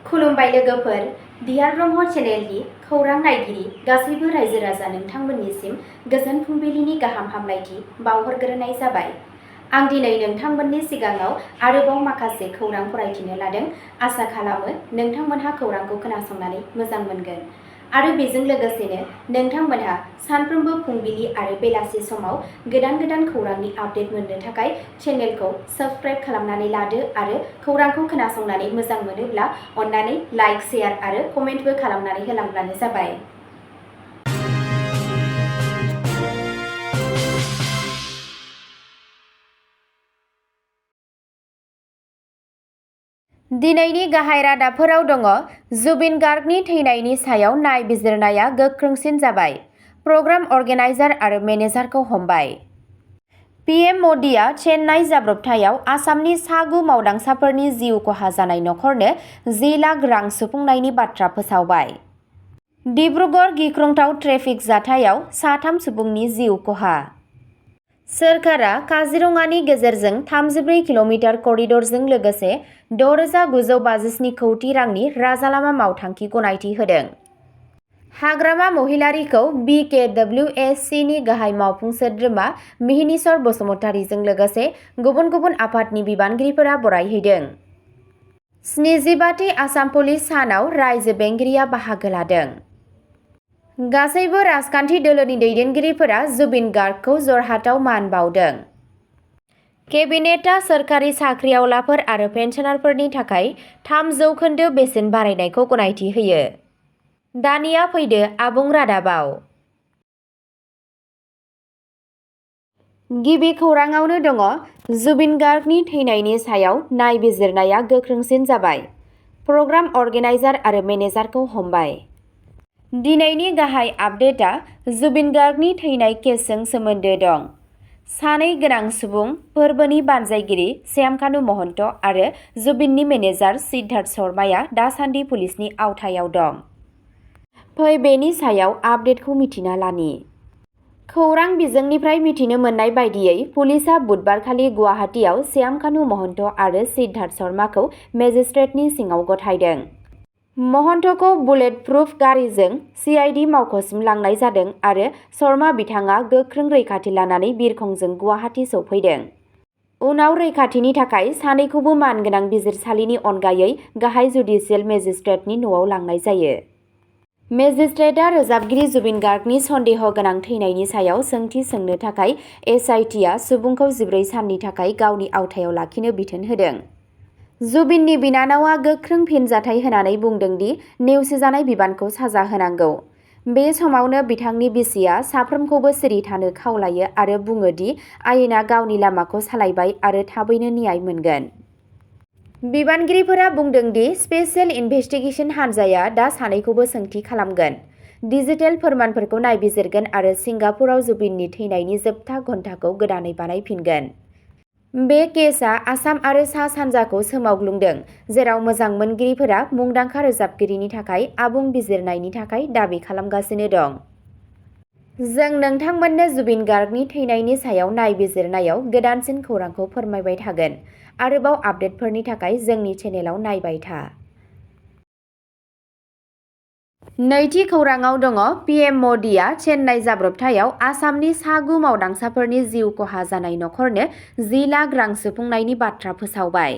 खुलुमबाय लोगोफोर, दियार ब्रह्म चेनेलनि खौरां नायगिरि गासैबो रायजो राजा नोंथांमोननिसिम गोजोन फुंबिलिनि गाहाम हामलायथि बावहरग्रोनाय जाबाय। आं दिनै नोंथांमोननि सिगाङाव आरोबाव माखासे खौरां फरायथिनो लादों। आसा खालामो नोंथांमोनहा खौरांखौ खोनासंनानै मोजां मोनगोन आरो बेजों लोगोसेनो नोंथांमोनहा सानफ्रोमबो फुंबिलि आरो बेलासि समाव गोदान खौरांनि आपडेट मोननो थाखाय चेनेलखौ साबस्क्राइब खालामनानै लादो आरो खौरांखौ खोनासंनानै मोजां मोनोब्ला अन्नानै लाइक, शेयार आरो कमेन्टबो खालामनानै होलांब्लानो जाबाय। दिनैनि गाहाय रादाबफोराव दङ। जुबिन गार्गनि थैनायनि सायाव नायबिजिरनाया गोख्रोंसिन जाबाय। प्रग्राम अर्गेनाइजार आरो मेनेजारखौ हमबाय। पीएम मदिआ चेन्नाइ जाब्रबथायाव आसामनि सा-9 मावदांसाफोरनि जिउ खहा जानाय नखरनो 10 लाख रां सुफुंनायनि बाथ्रा फोसावबाय। डिब्रुगड़ गिख्रंथाव ट्रेफिक जाथायाव 3 सुबुंनि जिउ खहा। सोरखारा काजिरङानि गेजेरजों 34 किल'मिटार करिडरजों लोगोसे 6,957 कौटि रांनि राजालामा मावथांखि गनायथि होदों। हाग्रामा महिलारीखौ BKWSCनि गाहाय मावफुं सोद्रोमा मिहिनीश्वर बसुमतारीजों लोगोसे गुबुन आफादनि बिबानगिरिफोरा बरायहैदों। 75थि आसाम पुलिस सानाव रायजो बेंगिरिया बाहागो लादों। गासैबो राजखान्थि दोलोनि दैदेनगिरिफोरा जुबिन गार्गखौ जरहाटआव मान बावदों। केबिनेटआ सोरखारि साख्रिआवलाफोर आरो पेन्सनारफोरनि थाखाय 3% बेसेन बारायनायखौ गनायथि होयो। दानिया फैदो आबुं रादाबाव। गिबि खौराङावनो दङ। जुबिन गार्गनि थैनायनि सायाव नायबिजिरनाया गोख्रोंसिन जाबाय। प्रग्राम अर्गेनाइजार आरो मेनेजारखौ हमबाय। दिनैनि गाहाय आपडेटआ जुबिन गार्गनि थैनाय केसजों सोमोन्दो दं। सानै गोनां सुबुं, फोरबोनि बानजायगिरि श्यामकानु महन्त आरो जुबिननि मेनेजार सिद्धार्थ शर्माया दासान्दि पुलिसनि आवथायाव दं। फै बेनि सायाव आपडेटखौ मिथिना लानि। खौरां बिजोंनिफ्राय मिथिनो मोननाय बायदियै पुलिसआ बुधबारखालि गुवाहाटीआव श्यामकानु महन्त आरो सिद्धार्थ शर्माखौ मेजिस्ट्रेटनि सिङाव गथायदों। महन्तखौ बुलेट प्रुफ गारिजों CID मावख'सिम लांनाय जादों आरो शर्मा बिथाङा गोख्रों रैखाथि लानानै बिरखंजों गुवाहाटी सौफैदों। उनाव रैखाथिनि थाखाय सानैखौबो मानगोनां बिजिरसालिनि अनगायै गाहाय जुडिसियेल मेजिस्ट्रेटनि न'आव लांनाय जायो। मेजिस्ट्रेटआ रोजाबगिरि जुबिन गार्गनि सन्देह गोनां थैनायनि सायाव सोंथि सोंनो थाखाय SITआ सुबुंखौ 14 साननि थाखाय गावनि आवथायाव लाखिनो बिथोन होदों। जुबिननि बिनानावआ गोख्रों फिनजाथाय होनानै बुंदों दि नेवसिजानाय बिबानखौ साजा होनांगौ। बे समावनो बिथांनि बिसिया साफ्रोमखौबो सिरि थानो खावलायो आरो बुङो दि आयेना गावनि लामाखौ सालायबाय आरो थाबैनो न्याय मोनगोन। बिबानगिरिफोरा बुंदों दि स्पेशेल इनभेस्टिगेशन हानजाया दा सानैखौबो सोंथि खालामगोन, डिजिटेल फोरमानफोरखौ नायबिजिरगोन आरो सिंगापुराव जुबिननि थैनायनि जोबथा घन्टाखौ गोदानै बानायफिनगोन। बे केसआ आसाम आरो सा-सानजाखौ सोमावग्लुंदों, जेराव मोजां मोनगिरिफोरा मुंदांखा रोजाबगिरिनि थाखाय आबुं बिजिरनायनि थाखाय दाबि खालामगासिनो दं। जों नोंथांमोननो जुबिन गार्गनि थैनायनि सायाव नायबिजिरनायाव गोदानसिन खौरांखौ फोरमायबाय थागोन। आरोबाव आपडेटफोरनि थाखाय जोंनि चेनेलाव नायबाय था। नैथि खौराङाव दङ। पीएम मदिआ चेन्नाइ जाब्रबथायाव आसामनि सा-9 मावदांसाफोरनि जिउ खहा जानाय नखरनो 10 लाख रां सुफुंनायनि बाथ्रा फोसावबाय।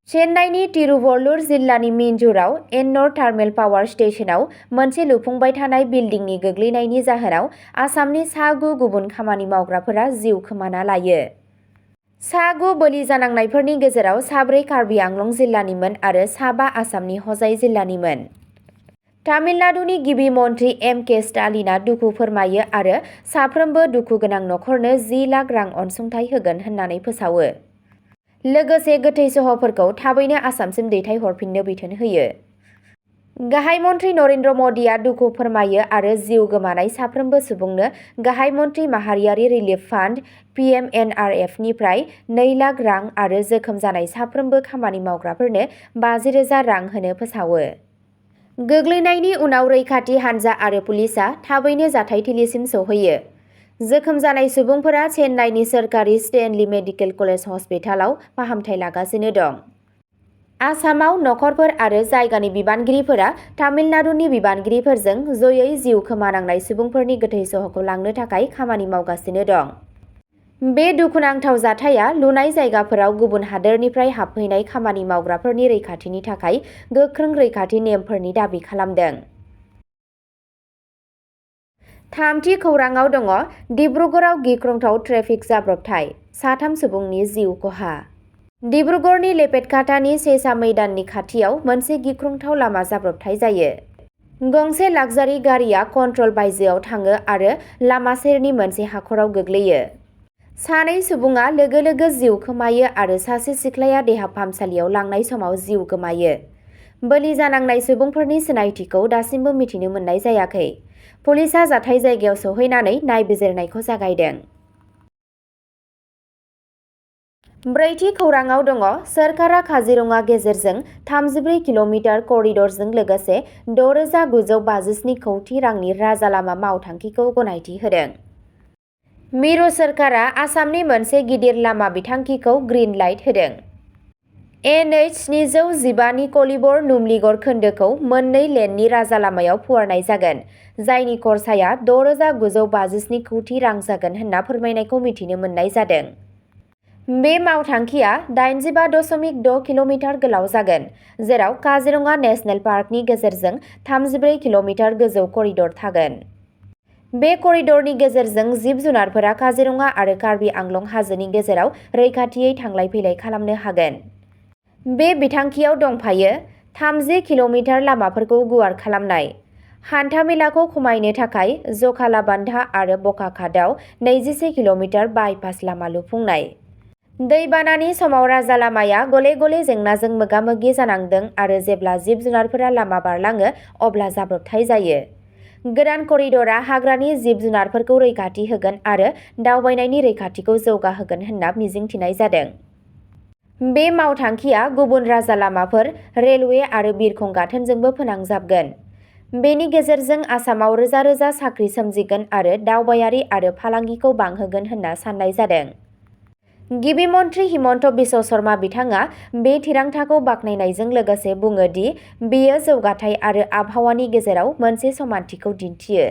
चेन्नाइनि तिरुवल्लुर जिल्लानि मिन्जुराव एन्नर थार्मेल पावार स्टेशनाव मोनसे लुफुंबाय थानाय बिल्डिंनि गोग्लैनायनि जाहोनाव आसामनि सा-9 गुबुन खामानि मावग्राफोरा जिउ खोमाना लायो। सा-9 बोलि जानांनायफोरनि गेजेराव 4 कार्बि आंलं जिल्लानिमोन आरो 5 आसामनि हजाइ जिल्लानिमोन। तामिलनाडुनि गिबि मन्थ्रि M.K. स्टालिनआ दुखु फोरमायो आरो साफ्रोमबो दुखु गोनां नखरनो 10 लाख रां अनसुंथाइ होगोन होननानै फोसावो। लोगोसे गोथै सहफोरखौ थाबैनो आसामसिम दैथायहरफिननो बिथोन होयो। गाहाय मन्थ्रि नरेन्द्र मदिआ दुखु फोरमायो आरो जिउ गोमानाय साफ्रोमबो सुबुंनो गाहाय मन्थ्रि माहारियारि रिलिफ फान्ड (PMNRF) निफ्राय 2 लाख रां आरो जोखोम जानाय साफ्रोमबो खामानि मावग्राफोरनो 50,000 रां होनो फोसावो। गोग्लैनायनि उनाव रैखाथि हानजा आरो पुलिसआ थाबैनो जाथायथिलिसिम सौहैयो। जोखोम जानाय सुबुंफोरा चेन्नाइनि सोरखारि स्टेनलि मेडिकेल कलेज हस्पिटालाव फाहामथाय लागासिनो दं। आसामाव नखरफोर आरो जायगानि बिबानगिरिफोरा तामिलनाडुनि बिबानगिरिफोरजों जयै जिउ खोमानांनाय सुबुंफोरनि गोथै सहखौ लांनो थाखाय खामानि मावगासिनो दं। बे दुखुनांथाव जाथाया लुनाय जायगाफोराव गुबुन हादोरनिफ्राय हाबफैनाय खामानि मावग्राफोरनि रैखाथिनि थाखाय गोख्रों रैखाथि नेमफोरनि दाबि खालामदों। थामथि खौराङाव दङ डिब्रुगड़आव गिख्रंथाव ट्रेफिक जाब्रबथाय, 3 सुबुंनि जिउ खहा। डिब्रुगड़नि लेपेटकाटानि सेसा मैदाननि खाथियाव मोनसे गिख्रंथाव लामा जाब्रबथाय जायो। गंसे लाक्जारि गारिया कन्ट्रल बायजोआव थाङो आरो लामा सेरनि मोनसे हाखराव गोग्लैयो। 2 सुबुङा लोगो लोगो जिउ खोमायो आरो सासे सिख्लाया देहा फाहामसालियाव लांनाय समाव जिउ गोमायो। बोलि जानांनाय सुबुंफोरनि सिनायथिखौ दासिमबो मिथिनो मोननाय जायाखै। पुलिसआ जाथाय जायगायाव सौहैनानै नायबिजिरनायखौ जागायदों। ब्रैथि खौराङाव दङ सोरखारा काजिरङा गेजेरजों 34 किल'मिटार करिडरजों लोगोसे 6,957 कौटि रांनि राजा लामा मावथांखिखौ गनायथि होदों। मिरु सोरखारा आसामनि मोनसे गिदिर लामा बिथांखिखौ ग्रीन लाइट होदों। NH 715 नि कलिबर नुमलिगड़ खोन्दोखौ मोननै लेननि राजा लामायाव फुवारनाय जागोन, जायनि खरसाया 6,957 कौटि रां जागोन होनना फोरमायनायखौ मिथिनो मोननाय जादों। बे मावथांखिया 85.6 किल'मिटार गोलाव जागोन, जेराव काजिरङा नेशनेल पार्कनि गेजेरजों 34 किल'मिटार गोजौ करिडर थागोन। बे करिडरनि गेजेरजों जिब-जुनारफोरा काजिरङा आरो कार्बि आंलं हाजोनि गेजेराव रैखाथियै थांलाय फैलाय खालामनो हागोन। बे बिथांखियाव दंफायो 30 किल'मिटार लामाफोरखौ गुवार खालामनाय, हान्थामेलाखौ खमायनो थाखाय जखालाबान्धा आरो बकाखातआव 21 किल'मिटार बाइपास लामा लुफुंनाय। दैबानानि समाव राजा लामाया गले-गले जेंनाजों मोगा-मोगि जानांदों आरो जेब्ला जिब-जुनारफोरा लामा बारलाङो अब्ला जाब्रबथाय जायो। गोदान करिडरआ हाग्रानि जिब-जुनारफोरखौ रैखाथि होगोन आरो दावबायनायनि रैखाथिखौ जौगाहोगोन होनना मिजिंथिनाय जादों। बे मावथांखिया गुबुन राजा लामाफोर, रेलवे आरो बिरखं गाथोनजोंबो फोनांजाबगोन। बेनि गेजेरजों आसामाव रोजा-रोजा साख्रि सोमजिगोन आरो दावबायारि आरो फालांगिखौ बांहोगोन होनना साननाय जादों। गिबि मन्थ्रि हिमन्त बिश्व शर्मा बिथाङा बे थिरांथाखौ बाख्नायनायजों लोगोसे बुङो दि बेयो जौगाथाय आरो आबहावानि गेजेराव मोनसे समानथिखौ दिन्थियो।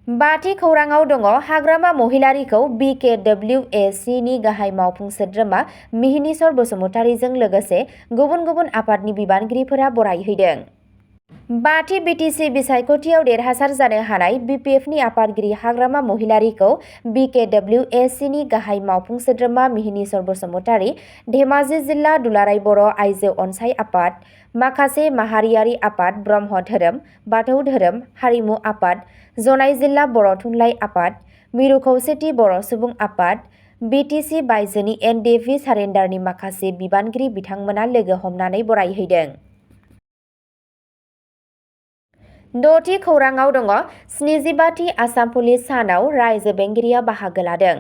बाथि खौराङाव दङ हाग्रामा महिलारीखौ BKWSC नि गाहाय मावफुं सोद्रोमा मिहिनीश्वर बसुमतारीजों लोगोसे गुबुन गुबुन आफादनि बिबानगिरिफोरा बरायहैदों। बाथि BTC बिसायख'थियाव देरहासार जानो हानाय BPF नि आफादगिरि हाग्रामा महिलारीखौ BKWSC नि गाहाय मावफुं सोद्रोमा मिहिनीश्वर बसुमतारी, धेमाजि जिल्ला दुलाराय बर' आइजो अनसाय आफाद, माखासे माहारियारि आफाद, ब्रह्म धोरोम, बाथौ धोरोम, हारिमु आफाद, जनाय जिल्ला बर' थुनलाइ आफाद, मिरु खौसेथि बर' सुबुं आफाद, BTC बायजोनि NDP सारेन्डारनि माखासे बिबानगिरि बिथांमोना लोगो हमनानै बरायहैदों। द'थि खौराङाव दङ 75थि आसाम पुलिस सानाव रायजो बेंगिरिया बाहागो लादों।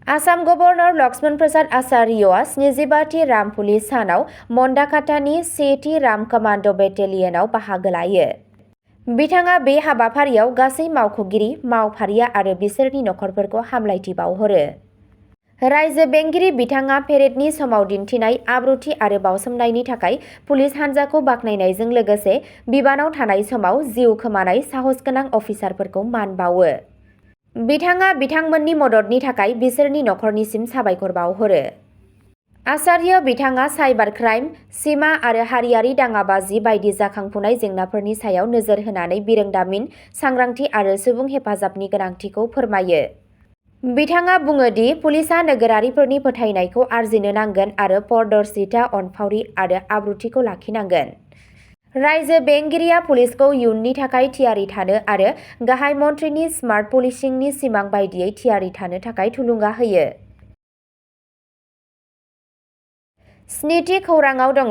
आसाम गभर्नर लक्ष्मण प्रसाद आचार्यआ 75थि राम पुलिस सानाव मन्दाकाटानि 1थि राम कमान्ड' बेटेलियनाव बाहागो लायो। बिथाङा बे हाबाफारियाव गासै मावख'गिरि, मावफारिया आरो बिसोरनि नखरफोरखौ हामलायथि बावहरो। रायजो बेंगिरि बिथाङा पेरेडनि समाव दिन्थिनाय आब्रुथि आरो बावसोमनायनि थाखाय पुलिस हान्जाखौ बाख्नायनायजों लोगोसे बिबानाव थानाय समाव जिउ खोमानाय साहसगोनां अफिसारफोरखौ मान बावो। बिथाङा बिथांमोननि मददनि थाखाय बिसोरनि नखरनिसिम साबायखर बावहरो। आचार्य बिथाङा साइबार क्राइम, सिमा आरो हारियारि दाङाबाजि बायदि जाखांफुनाय जेंनाफोरनि सायाव नोजोर होनानै बिरोंदामिन, सांग्रांथि आरो सुबुं हेफाजाबनि गोनांथिखौ फोरमायो। बिथाङा बुङो दि पुलिसआ नोगोरारिफोरनि फोथायनायखौ आरजिनो नांगोन आरो पारदर्शिता, अनफावरि आरो आब्रुथिखौ लाखिनांगोन। रायजो बेंगिरिया पुलिसखौ इयुननि थाखाय थियारि थानो आरो गाहाय मन्थ्रिनि स्मार्ट पुलिसिंनि सिमां बायदियै थियारि थानो थाखाय थुलुंगा होयो। स्निथि खौराङाव दङ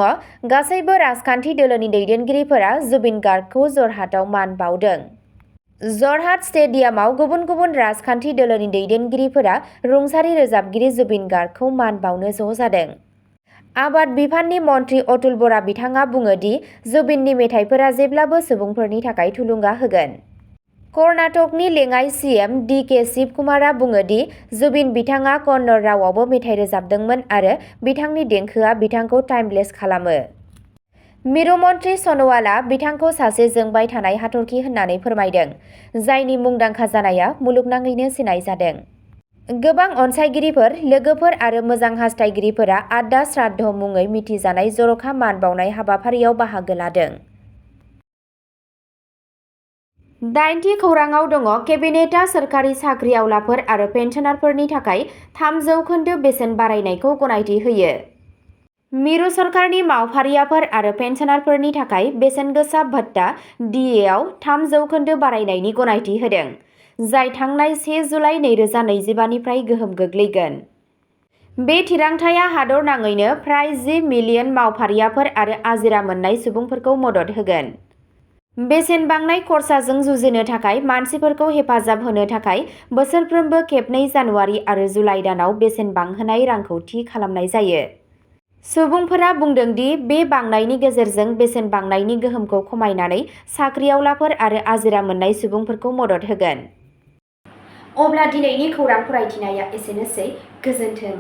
गासैबो राजखान्थि दोलोनि दैदेनगिरिफोरा जुबिन गार्गखौ जरहाटआव मान बावदों। जरहाट स्टेडियामाव गुबुन गुबुन राजखान्थि दोलोनि दैदेनगिरिफोरा रुंसारि रोजाबगिरि जुबिन गार्गखौ मान बावनो ज' जादों। आबाद बिफाननि मन्थ्रि अतुल बरा बिथाङा बुङो दि जुबिननि मेथाइफोरा जेब्लाबो सुबुंफोरनि थाखाय थुलुंगा होगोन। कर्नाटकनि लेङाइ CM DK शिवकुमारा बुङो दि जुबिन बिथाङा कन्नड़ रावावबो मेथाइ रोजाबदोंमोन आरो बिथांनि देंखोआ बिथांखौ टाइमलेस खालामो। मिरु मन्त्रि सन'वालआ बिथांखौ सासे जोंबाय थानाय हाथरखि होननानै फोरमायदों, जायनि मुंदांखा जानाया मुलुगनाङैनो सिनाय जादों। गोबां अनसायगिरिफोर, लोगोफोर आरो मोजां हास्थायगिरिफोरा आद्दा श्राद्ध मुङै मिथिजानाय जर'खा मान बावनाय हाबाफारियाव बाहागो लादों। 8थि खौरांआव दङ केबिनेटआ सोरखारि साख्रिआवलाफोर आरो पेन्सनारफोरनि थाखाय 3% बेसेन बारायनायखौ गनायथि होयो। मिरु सरकारनि मावफारियाफोर आरो पेन्सनारफोरनि थाखाय बेसेनगोसा भत्ता DAआव 3% बारायनायनि गनायथि होदों, जाय थांनाय 1 जुलाइ 2025 निफ्राय गोहोम गोग्लैगोन। बे थिरांथाया हादरनाङैनो फ्राय 10 मिलियन मावफारियाफोर आरो आजिरा मोननाय सुबुंफोरखौ मदद होगोन। बेसेन बांनाय खरसाजों जुजिनो थाखाय मानसिफोरखौ हेफाजाब होनो थाखाय बोसोरफ्रोमबो खेबनै जानुवारि आरो जुलाइ दानाव बेसेन बांहोनाय रांखौ थि खालामनाय जायो। सुबुंफोरा बुंदों दि बे बांनायनि गेजेरजों बेसेन बांनायनि गोहोमखौ खमायनानै साख्रिआवलाफोर आरो आजिरा मोननाय सुबुंफोरखौ मदद होगोन। अब्ला दिनैनि खौरां फरायथिनाया एसेनोसै। गोजोन्थों।